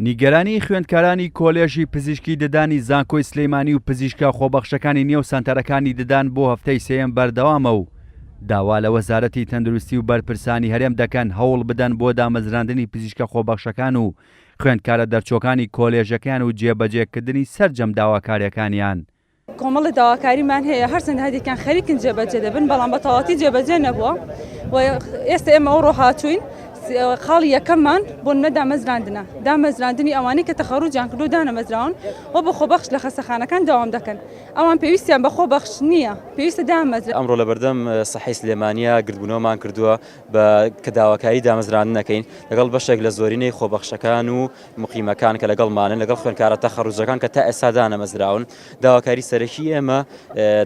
نیگەرانی خوێندکارانی کۆلێژی پزیشکی ددانی زانکۆی سلیمانی و پزیشکە خۆبەخشەکانی نێو سەنتەرەکانی ددان بۆ هەفتەی سێیەم بەردەوامە و داوا لە وەزارەتی تەندروستی و بەرپرسانی هەرێم دەکەن هەوڵ بدەن بۆ دامەزراندنی پزیشکە خۆبەخشەکان و خوێندکارە دەرچووەکانی کۆلێژەکەیان و جێبەجێکردنی سەرجەم داواکارییەکانیان. کۆمەڵێ داواکاریمان هەیە هەرچەندە هەندێکیان خەریکن جێبەجێ دەبن بەڵام بە تەواوەتی جێبەجێ نەبووە و ئێستا ئێمە ئەوڕۆ هاتووین خاڵی یەکەممان بۆ نمونە دامەزراندنە دامەزراندنی ئەوانەی کە تەخەڕوجیان کردو دانەمەزراون و بە خۆبەخش لە خەستەخانەکان داوام دەکەن ئەوان پێویستیان بە خۆبەخش نییە پێویستە دامەزرا ئەمڕۆ لەبەردەم سەحەی سلێمانییە گردبوونەوەمان کردووە بە کە داواکاری دامەزراندن ئەکەین لەگەڵ بەشێک لە زۆرینەی خۆبەخشەکان و موقیمەکان کە لەگەڵمانن لەگەڵ خوێندکارە تەخەڕوجەکان کە تا ئێستا دانەمەزراون داواکاری سەرەکی ئێمە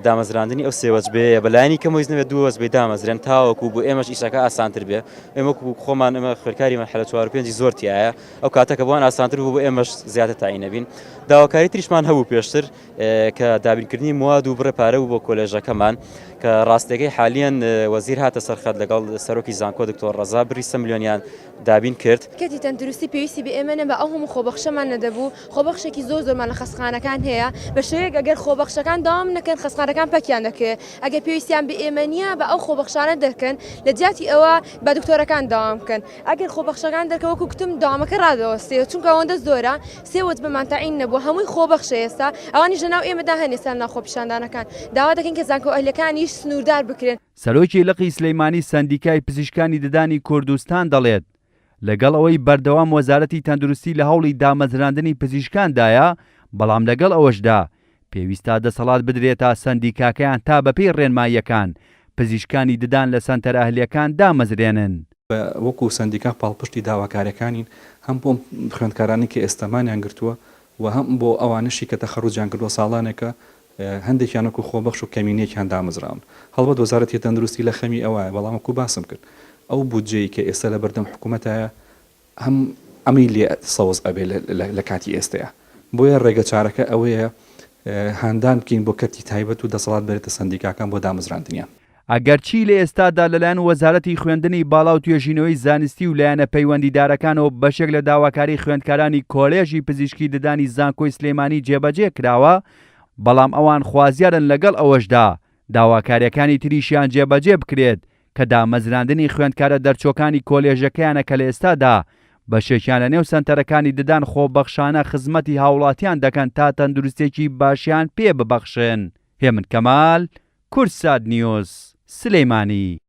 دامەزراندنی ئەو سێ وەجبەیە بە لایەنی کەمەوە هیچ نەبێت دوو وەجبەی دامەزرێن تاوەکو بۆ ئێمەش ئیشەکە ئاسانتر بێ ئێمە وەکو خۆمان ئێمە خوێندکاری مەرحەلە چوار و پێنجی زۆر تایە ئەو کاتە کە بۆیان ئاسانتر بوو بۆ ئێمەش زیاتر تاین نەبین داواکاری تریشمان هەبوو پێشتر کە دابینکردنی مواد و بڕێ پارە بوو بۆ کۆلێژەکەمان کە ڕاستیەکەی حالیەن وەزیر هاتە سەرخەت لەگەڵ سەرۆکی زانکۆ دکتۆر ڕەزا بری سە ملیۆنیان دابین کرد. کەرتی تەندروستی پێویستی بە ئێمە نەبا ئەو هەموو خۆبەخشەمان نەدەبوو، خۆبەخشێکی زۆر زۆرمان لە خەستخانەکان هەیە، بە شێوەیەک ئەگەر خۆبەخشەکان دەوام نەکەن خەستخانەکان پەکیان دەکەوێت، ئەگەر پێویستیان بە ئێمە نییە با ئەو خۆبەخشانە دەرکەن لە جیاتی ئەوە با دکتۆرەکان دەوام بکەن، ئەگەر خۆبەخشەکان دەرکەن وەکو گوتم دەوامەکە ڕادەوەستێت چونکە ئەوەندە زۆرە، سێ وەجبەمان تەعین نەبووە هەمووی خۆبەخشە ئێستا، ئەوانیش لەناو ئێمەدا هەن ئێستا لەناو خۆپیشاندانەکان، داوا دەکەین کە زانکۆ ئەهلیەکانیش سنووردار بکرێن. سەرۆکی لقی سلیمانی سەندیکای پزیشکانی ددانی کوردستان دەڵێت، لەگەڵ ئەوەی بەردەوام وەزارەتی تەندروستی لە هەوڵی دامەزراندنی پزیشکاندایە، بەڵام لەگەڵ ئەوەشدا پێویستە دەسەڵات بدرێتە سەندیکاکەیان تا بەپێی ڕێنماییەکان پزیشکانی ددان لە سەنتەرە ئەهلییەکان دامەزرێنن. وەکو سەندیکا پاڵپشتی داواکاریەکانین هەم بۆ خوێندکارانی کە ئێستا مانیان گرتووە و هەم بۆ ئەوانەشی کە تەخەروجیان کردووە ساڵانێکە هەندێکیان وەکو خۆبەخش و کەمینەیەکیان دامەزراون. هەڵبەت وەزارەتی تەندروستی لە خەمی ئەوایە، بەڵام وەکو باسم کرد ئەو بودجەی کە ئێستا لە بەردەم حکومەتایە هەم ئەمەی لێ سەوز ئەبێ لە کاتی ئێستەیا. بۆیە ڕێگە چارەکە ئەوەیە هاندان بکەین بۆ کەرتی تایبەت و دەسەڵات بەرێتە سەندیکاکان بۆ دامەزراندنیان. ئەگەرچی لە ئێستادا لەلایەن وەزارەتی خوێندنی باڵا و توێژینەوەی زانستی و لایەنە پەیوەندیدارەکانەوە بەشێک لە داواکاری خوێندکارانی کۆلێژی پزیشکی ددانی زانکۆی سلێمانی جێبەجێ کراوە، بەڵام ئەوان خوازیارن لەگەڵ ئەوەشدا داواکاریەکانی تریشیان جێبەجێ بکرێت کە دامەزراندنی خوێندکارە دەرچووەکانی کۆلێژەکەیانە کە لە ئێستادا بەشێکیان لە نێو سەنتەرەکانی ددان خۆبەخشانە خزمەتی هاوڵاتیان دەکەن تا تەندروستیەکی باشیان پێ ببەخشن. هێمن کەمال، کوردسات نیوز، سلیمانی.